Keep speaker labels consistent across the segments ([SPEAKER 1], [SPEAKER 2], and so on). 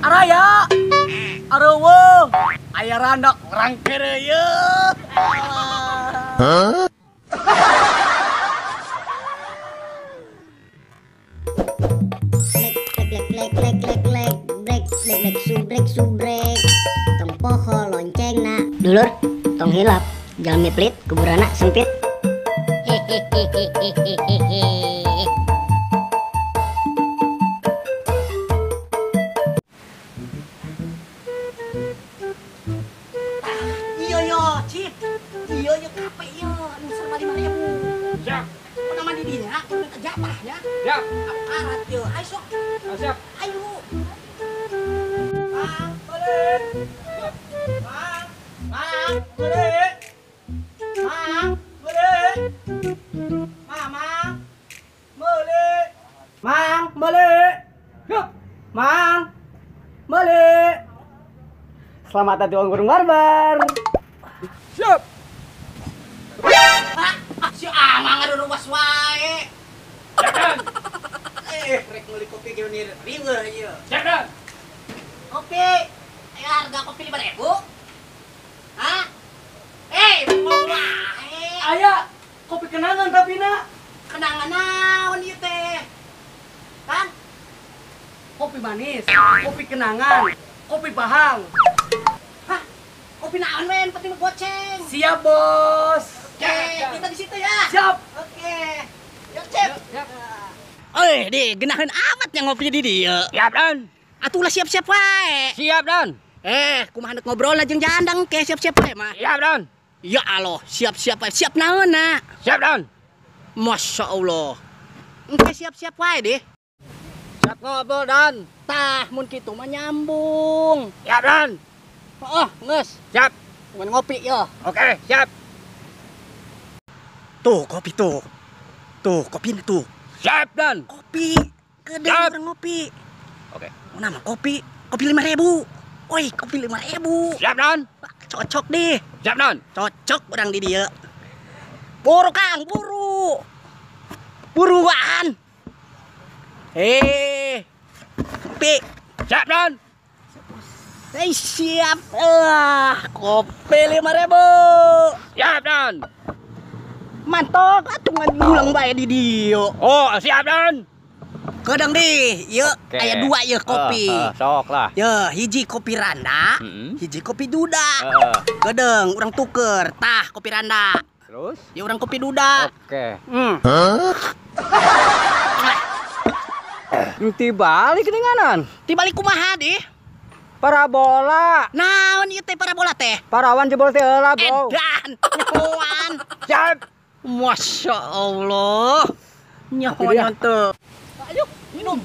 [SPEAKER 1] Araya. Areueuh. Aya randa urang kere ye.
[SPEAKER 2] Hah?
[SPEAKER 3] Lek lek lek lek lek brek brek brek subrek subrek tong poho loncengna. Dulur, tong hilap, jalmi pelit, kuburana sempit. Hehehehehehe.
[SPEAKER 1] Iya yo, Cip. Iya yo kape yo, nu serba 5.000.
[SPEAKER 4] Siap.
[SPEAKER 1] Pernah mandi dinya, kudu minta jatah ya.
[SPEAKER 4] Siap.
[SPEAKER 1] Aparat yo, ayo sok.
[SPEAKER 4] Siap.
[SPEAKER 1] Ayo. Mang, boleh. Mang, mang, boleh. Mang, boleh. Mama, boleh. Mang, boleh. Mang, boleh.
[SPEAKER 5] Selamat datang di Warung Barbar.
[SPEAKER 4] Siap.
[SPEAKER 1] Ah, si Amang aduh ruas wae.
[SPEAKER 4] Siap Dan.
[SPEAKER 1] Rek meuli kopi ge riweuh ieu.
[SPEAKER 4] Siap Dan.
[SPEAKER 1] Kopi. Harga kopi 5.000. Hah? Mau wae.
[SPEAKER 5] Aya, kopi kenangan tapi na.
[SPEAKER 1] Kenangan naon ieu teh? Kan?
[SPEAKER 5] Kopi manis, kopi kenangan, kopi pahang.
[SPEAKER 1] Hah? Kopi naon men, penting goceng.
[SPEAKER 5] Siap, Bos.
[SPEAKER 1] Oke, kita di situ ya.
[SPEAKER 5] Siap.
[SPEAKER 1] Oke. Yuk, Cip.
[SPEAKER 4] Siap.
[SPEAKER 1] Di genaheun amat yang ngopi di dieu.
[SPEAKER 4] Siap Dan.
[SPEAKER 1] Atuh lah siap-siap wae.
[SPEAKER 4] Siap Dan.
[SPEAKER 1] Kumaha hendak ngobrol jeung jandang ke siap-siap wae mah.
[SPEAKER 4] Siap Dan.
[SPEAKER 1] Ya Allah, siap-siap wae. Siap naon na?
[SPEAKER 4] Siap Dan.
[SPEAKER 1] Masya Allah. Engke siap-siap wae deh.
[SPEAKER 4] Siap ngobrol Dan.
[SPEAKER 1] Tah mun kitu mah nyambung.
[SPEAKER 4] Siap Dan.
[SPEAKER 1] Oh, geus.
[SPEAKER 4] Siap.
[SPEAKER 1] Mun ngopi yo.
[SPEAKER 4] Oke, siap.
[SPEAKER 1] Tuh kopi tuh. Tuh kopi tuh.
[SPEAKER 4] Siap Dan.
[SPEAKER 1] Kopi. Kedeng urang ngopi.
[SPEAKER 4] Oke.
[SPEAKER 1] Mau nama kopi, kopi 5.000. Oi, kopi 5.000.
[SPEAKER 4] Siap Dan.
[SPEAKER 1] Cocok deh.
[SPEAKER 4] Siap Dan.
[SPEAKER 1] Cocok urang di dieu. Buru Kang, buru. Buruan. Kopi.
[SPEAKER 4] Siap Dan.
[SPEAKER 1] Siap. Kopi 5.000.
[SPEAKER 4] Siap Dan.
[SPEAKER 1] Mantap, atuh ngulang bae di dieu.
[SPEAKER 4] Oh, siap Dan.
[SPEAKER 1] Kedeng deh, yuk, aya dua yeuh kopi.
[SPEAKER 4] Sok lah.
[SPEAKER 1] Yeuh, hiji kopi randa, hiji kopi duda. Kedeng, urang tuker, tah kopi randa.
[SPEAKER 4] Terus?
[SPEAKER 1] Ya urang kopi duda.
[SPEAKER 4] Oke. Tibalik denganan.
[SPEAKER 1] Tibalik kumaha deh?
[SPEAKER 4] Parabola.
[SPEAKER 1] Naon ieu teh parabola teh?
[SPEAKER 4] Parawan jebol teh heula, Bro.
[SPEAKER 1] Edan, nyahoan.
[SPEAKER 4] Siap.
[SPEAKER 1] Masya Allah. Nyahoan teu.
[SPEAKER 4] Ayo minum.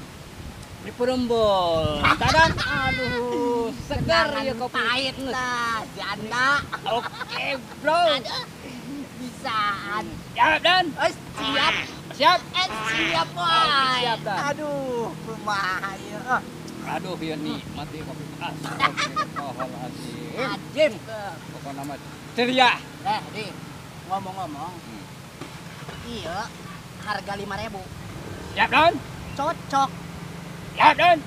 [SPEAKER 4] Di perembol. Tadan. Aduh, segar ya kopi.
[SPEAKER 1] Pahit lah, janda.
[SPEAKER 4] Oke, Bro.
[SPEAKER 1] Aduh, bisaan.
[SPEAKER 4] Siap Dan.
[SPEAKER 1] Siap.
[SPEAKER 4] Siap.
[SPEAKER 1] Siap, woy.
[SPEAKER 4] Siap Dan.
[SPEAKER 1] Aduh, kumaha ieu.
[SPEAKER 4] Aduh, biar nih mati kopi. Astagfirullahaladzim.
[SPEAKER 1] Ajim.
[SPEAKER 4] Pokoknya nama ceria.
[SPEAKER 1] Di ngomong-ngomong. Iya, harga 5.000.
[SPEAKER 4] Siap Dan.
[SPEAKER 1] Cocok.
[SPEAKER 4] Siap Dan.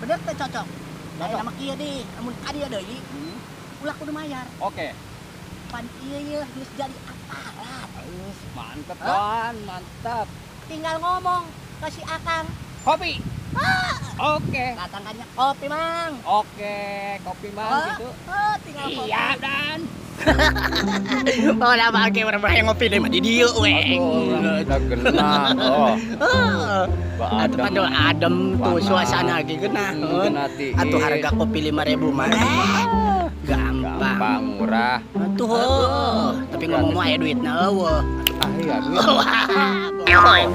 [SPEAKER 1] Bener teh cocok. Cocok. Nama kieu deh, amun ka dieu deui. Ulah kudu mayar.
[SPEAKER 4] Oke.
[SPEAKER 1] Pan ieu yeuh geus jadi aparat.
[SPEAKER 4] Mantap Dan, mantap.
[SPEAKER 1] Tinggal ngomong ke si Akang.
[SPEAKER 4] Kopi. Oke.
[SPEAKER 1] Datangkannya kopi, Mang.
[SPEAKER 4] Oke, kopi Mang gitu.
[SPEAKER 1] Tinggal kopi.
[SPEAKER 4] Iya, Dan.
[SPEAKER 1] Oh, nama ge urang mah ngopi deui mah di dieu we.
[SPEAKER 4] Udah genah. Oh.
[SPEAKER 1] Atuh padahal adem tuh suasana ge geunaheun. Atuh harga kopi 5.000 mah. Gampang.
[SPEAKER 4] Gampang murah.
[SPEAKER 1] Atuh tapi ngomong-ngomong aya duitna eueuh.
[SPEAKER 4] Ah iya duit.
[SPEAKER 1] Wah,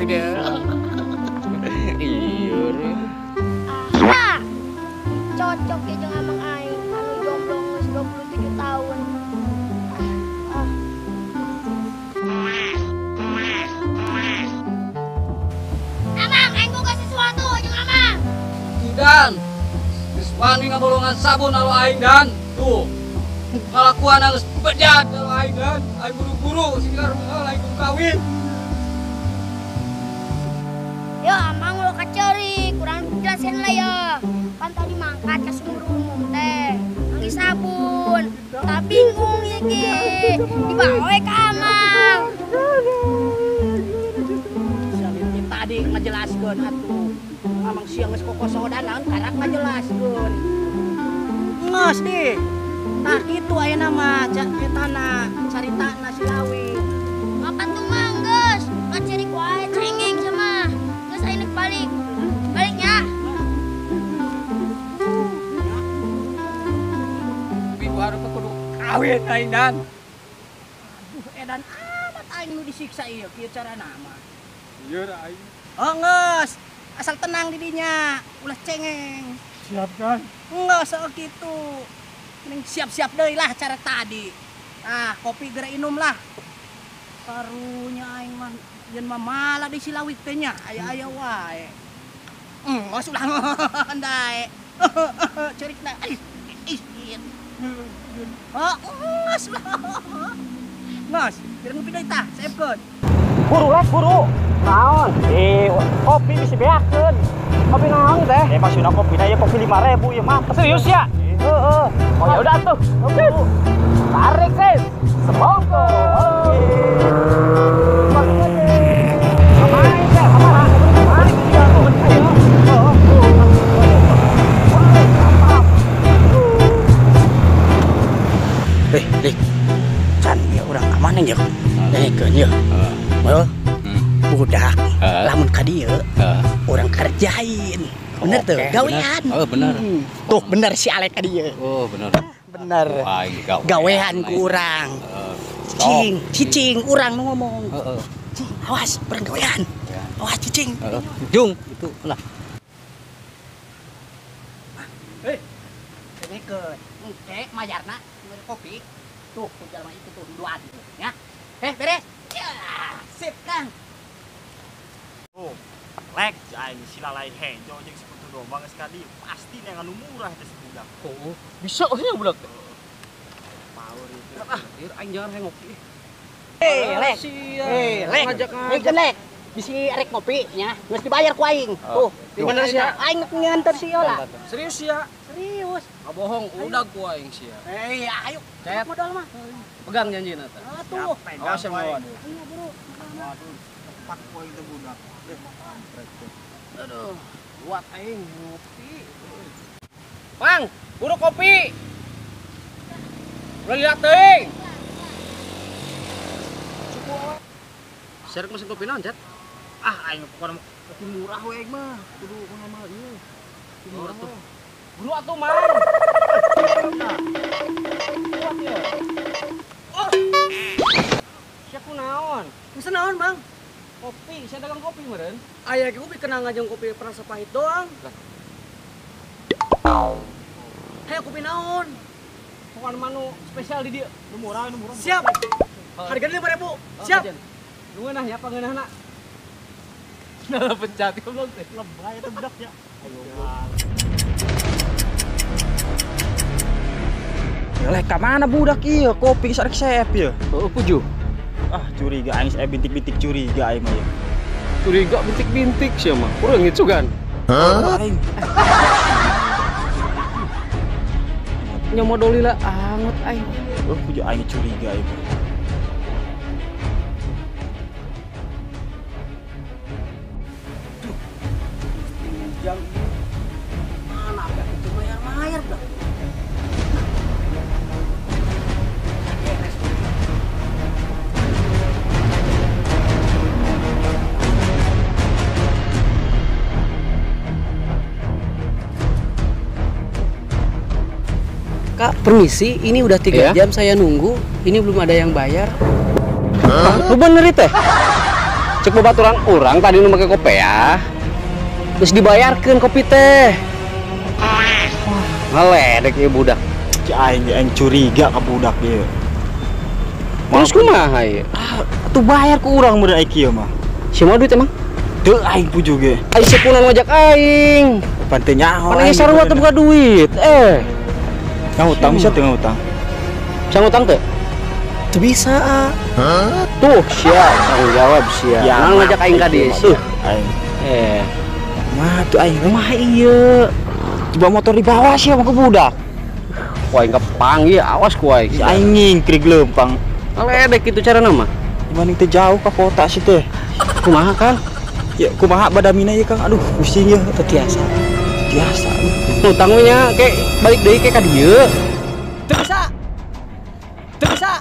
[SPEAKER 4] Iya.
[SPEAKER 6] Cocok ya jeung amang aing anu jomblo geus 27 tahun. Amang, aing boga sesuatu jeung amang.
[SPEAKER 4] Dan geus wani ngabolongan sabun anu aing Dan. Tuh. Kalakuan geus bejat anu aing Dan. Aing buru-buru sing karungal aing kudu kawin.
[SPEAKER 6] Ya amang lo kaceri, kurang jelasin lah ya. Kan tadi mangkat ke Tak bingung ya ge. Dibawa ke amang.
[SPEAKER 1] Saliti tadi ngajelaskeun atuh. Amang siang geus kokosodan naon karak ngajelaskeun. Ngeus deh. Tah kitu ayeuna mah etana caritana si Lawi.
[SPEAKER 6] Kapan tuh mang geus? Kacerik wae cengeng sama. Geus ayeuna balik. Baliknya.
[SPEAKER 4] Minggu hareup kudu kawin aing dan.
[SPEAKER 1] Aduh edan amat aing nu disiksa ieu kieu carana mah.
[SPEAKER 4] Ieu aing.
[SPEAKER 1] Oh geus, asal tenang di dinya, ulah cengeng.
[SPEAKER 4] Siap kan?
[SPEAKER 1] Enggak sok kitu. Mending siap-siap deui lah cara tadi. Ah, kopi geura inum lah. Karunya aing mah yen mah malah di silawit teh nya, aya-aya wae. Geus ulah dae. Cerikna. Ih, ih. Oh, geus ulah. Geus, biar ngopi deui tah, seepkeun.
[SPEAKER 5] Buru lek, buru. Naon? Kopi bisa beakeun. Kopi naon teh? Maksudna kopi na ieu kopi 5.000 ieu mah. Serius ya? Heeh. Oh ya udah tuh. Tarik, sis. Semongko.
[SPEAKER 1] Dik. Can ya urang ka mana nya? Dengekeun ye. Heuh. Budak, lamun ka dieu, urang kerjain. Bener tuh, gawean.
[SPEAKER 4] Oh, bener.
[SPEAKER 1] Tuh bener si Alek ka dieu.
[SPEAKER 4] Oh, bener.
[SPEAKER 1] Bener. Gawean ku urang. Cicing, cicing urang nu ngomong.
[SPEAKER 4] Heeh.
[SPEAKER 1] Cing, awas urang gawean. Awas cicing.
[SPEAKER 4] Jung, itu lah.
[SPEAKER 1] Hei. Dengekeun. Engke mayarna mere kopi. Tuh, ku jalma itu tuh duaan ya. Beres. Ya, sip, Kang.
[SPEAKER 2] Oh, lek aing sila lain hejo jeung sekutu domba geus ka dieu pasti neangan nu murah teh si budak.
[SPEAKER 4] Oh, bisa nya budak teh.
[SPEAKER 2] Power itu.
[SPEAKER 4] Ah, ieu aing jangan hayang ngopi.
[SPEAKER 1] Lek. Lek. Ngajak lek. Bisi arek ngopi nya, geus dibayar ku aing. Tuh,
[SPEAKER 4] bener sia.
[SPEAKER 1] Aing nganter si Yola.
[SPEAKER 4] Serius sia?
[SPEAKER 1] Serius.
[SPEAKER 4] Ngabohong udah ku aing sia.
[SPEAKER 1] Ayo.
[SPEAKER 4] Cet.
[SPEAKER 1] Modal mah.
[SPEAKER 4] Pegang janjina teh.
[SPEAKER 1] Atuh.
[SPEAKER 4] Awas yang bawa.
[SPEAKER 1] Iya, Bro.
[SPEAKER 2] Waduh, tepat ku aing teh budak.
[SPEAKER 4] Aduh, buat aing ngopi. Mang, buru kopi. Ulah lihat teuing. Serek mesin kopi naon, Cet?
[SPEAKER 2] Ah, aing pokona kopi murah we aing mah. Kudu mahal ieu.
[SPEAKER 4] Murah tuh. Buru atuh, Mang. Kuat ya. Oh. Sia kunaon?
[SPEAKER 5] Mesen naon, Mang?
[SPEAKER 4] Kopi, saya dagang kopi meureun.
[SPEAKER 5] Aya ge kopi kenangan jeung kopi perasa pahit doang.
[SPEAKER 4] Lah.
[SPEAKER 5] Hayo kopi naon?
[SPEAKER 4] Pokona manu spesial di dieu.
[SPEAKER 2] Nu murah, nu murah.
[SPEAKER 5] Siap. Harganya 5.000. Siap.
[SPEAKER 4] Nu ngeunah ya pangeunahna. Nah, pencet goblok teh.
[SPEAKER 2] Lebay eta budak ya.
[SPEAKER 7] Lek ka mana budak ieu kopi geus arek seep ieu.
[SPEAKER 4] Heuh, pujuh.
[SPEAKER 7] Ah, curiga aing bintik-bintik curiga aing mah ya.
[SPEAKER 4] Curiga bintik-bintik sia mah. Kurang ngicugan.
[SPEAKER 7] Hah? Aing.
[SPEAKER 4] Nya modolila angot aing.
[SPEAKER 7] Oh, pujuh aing curiga aing.
[SPEAKER 1] Duh. Jam mana ada itu bayar-bayar dah.
[SPEAKER 5] Kak, permisi, ini udah 3 jam saya nunggu, ini belum ada yang bayar.
[SPEAKER 4] Hah? Lu bener teh? Cek babaturan urang tadi nu make kopi ya. Terus dibayarkeun kopi teh. Wah, ngaledek ieu budak.
[SPEAKER 7] Cek aing curiga ka budak ieu.
[SPEAKER 4] Terus kumaha ieu?
[SPEAKER 7] Ah, atuh bayar ku urang meureun ai kieu mah.
[SPEAKER 4] Si mau duit emang?
[SPEAKER 7] Teu aing puju ge.
[SPEAKER 4] Ai sekunan ngajak aing.
[SPEAKER 7] Pan teu nyaho.
[SPEAKER 4] Pan sarua teu boga duit.
[SPEAKER 7] Ngutang bisa teu ngutang?
[SPEAKER 4] Bisa ngutang teu?
[SPEAKER 5] Teu bisa.
[SPEAKER 7] Hah?
[SPEAKER 4] Tuh, sia tanggung jawab sia.
[SPEAKER 7] Ya,
[SPEAKER 4] Nang ngajak aing ka dieu.
[SPEAKER 7] Aing. Mah tuh aing
[SPEAKER 4] mah ieu.
[SPEAKER 7] Coba motor di bawah sia mah ke budak.
[SPEAKER 4] Ku aing kapanggih awas ku aing.
[SPEAKER 2] Si aing nyingkrig leumpang.
[SPEAKER 4] Ledek kitu carana mah.
[SPEAKER 2] Gimana teh jauh ka kota sih teh.
[SPEAKER 4] Kumaha Kang?
[SPEAKER 2] Ya kumaha badamina ieu Kang. Aduh pusing ya teu tiasa. Tiasa.
[SPEAKER 4] Utang we nya ke balik deui ke ka dieu.
[SPEAKER 1] Teu bisa. Teu bisa.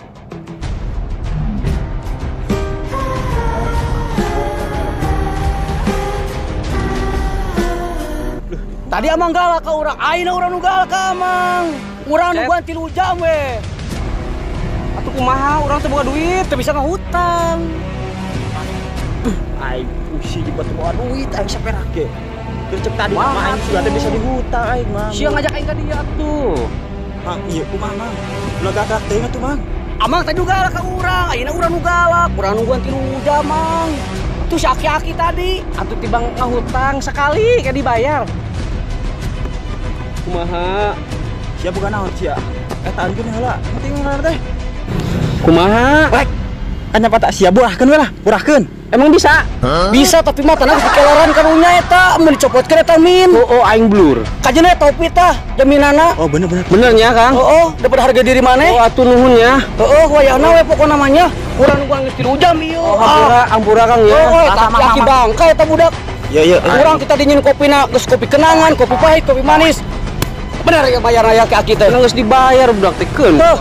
[SPEAKER 1] Tadi amang galak ka urang, ayeuna urang nu galak ka amang. Urang nungguan 3 jam we.
[SPEAKER 4] Atuh kumaha urang teu boga duit,
[SPEAKER 1] teu bisa ngahutang.
[SPEAKER 2] Aing pusing jeung batu bawa duit aing saperak ge. Gercep tadi mah aing sudah teh bisa dihutang aing mah.
[SPEAKER 4] Sia ngajak aing ka dieu atuh.
[SPEAKER 2] Mang, ieu kumaha Mang? Ulah gagak teuing atuh Mang.
[SPEAKER 1] Amang tadi galak ka urang, ayeuna urang nu galak, urang nungguan 3 jam Mang. Tuh si aki-aki tadi
[SPEAKER 4] atuh tibang ngahutang sekali ka dibayar. Kumaha?
[SPEAKER 2] Sia boga naon sia? Eta anjeun heula, penting ngaran teh.
[SPEAKER 4] Kumaha?
[SPEAKER 2] Rek. Kan nyapa tak sia burahkeun we lah, burahkeun.
[SPEAKER 4] Emang bisa?
[SPEAKER 2] Huh?
[SPEAKER 1] Bisa tapi mah tanah dikeleran karunya eta, mun dicopotkeun eta min.
[SPEAKER 4] Oh, aing blur.
[SPEAKER 1] Kajeuna topi tah jaminana.
[SPEAKER 2] Oh, bener bener.
[SPEAKER 4] Bener nya, Kang?
[SPEAKER 1] Heeh, dapat harga diri maneh.
[SPEAKER 4] Oh, atuh nuhun ya.
[SPEAKER 1] Heeh, wayahna we pokona namanya. Urang nungguan geus 3 jam ieu.
[SPEAKER 4] Oh, ampura, ampura Kang ya.
[SPEAKER 1] Oh, eta aki bangka eta budak.
[SPEAKER 2] Iya, iya.
[SPEAKER 1] Urang kita dingin kopina, geus kopi kenangan, kopi pahit, kopi manis. Bener ya bayar aya aki-aki teh.
[SPEAKER 4] Geus dibayar budak teh keun.
[SPEAKER 1] Tuh.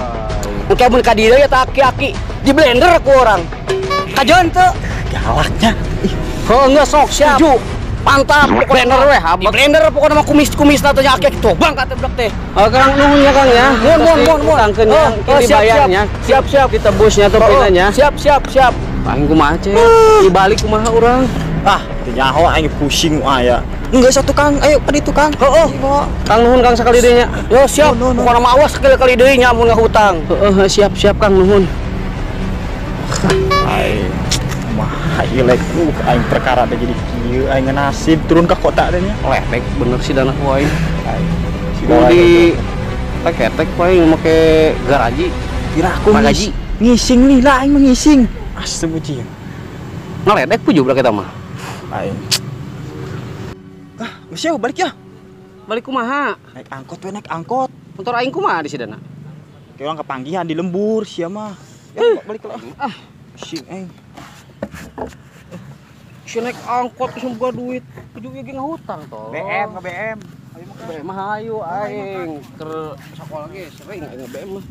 [SPEAKER 1] Engke mun ka dieu eta aki-aki di blender ku urang. Kajeun teu?
[SPEAKER 2] Galaknya.
[SPEAKER 1] Heuh geus sok siap. Setuju. Mantap, blender we, di blender pokona mah kumis-kumis teh nya aki-aki tuh bangka teh budak teh.
[SPEAKER 4] Oh, Kang nuhun ya Kang ya.
[SPEAKER 1] Nuhun nuhun nuhun.
[SPEAKER 4] Utangkeun ya, dibayarnya.
[SPEAKER 1] Siap siap.
[SPEAKER 4] Ditebusnya topina nya.
[SPEAKER 1] Siap siap siap.
[SPEAKER 4] Aing kumaha ceh? Dibalik kumaha urang?
[SPEAKER 2] Ah, teu nyaho aing pusing aya. Enggak satu Kang, ayo ka ditu Kang.
[SPEAKER 1] Heeh.
[SPEAKER 4] Kang nuhun Kang sakali deui nya.
[SPEAKER 1] Yo siap. Pokona mah awas sekali-kali deui nya mun ngahutang.
[SPEAKER 4] Heeh, siap siap Kang nuhun.
[SPEAKER 2] Aing mah ilek aing perkara teh jadi kieu aing nasib turun ka kota teh nya.
[SPEAKER 4] Ledek bener sih dana ku aing.
[SPEAKER 2] Aing
[SPEAKER 4] di tek-tek ku aing make garaji.
[SPEAKER 2] Kira aku ngising lila aing mah ngising. Asem uji.
[SPEAKER 4] Ngaledek puju budak eta mah.
[SPEAKER 2] Aing. Ah, geus ya balik ya.
[SPEAKER 4] Balik kumaha?
[SPEAKER 2] Naik angkot we, naik angkot.
[SPEAKER 4] Motor aing kumaha di sidana?
[SPEAKER 2] Kayak orang kepanggihan di lembur sia mah. Ya balik lah.
[SPEAKER 4] Ah,
[SPEAKER 2] pusing aing.
[SPEAKER 4] Si naik angkot geus boga duit, puju ieu ge ngahutang toh.
[SPEAKER 2] BM ke BM.
[SPEAKER 4] Ayo mah BM mah hayu aing keur sakola ge sering aing nge-BM mah.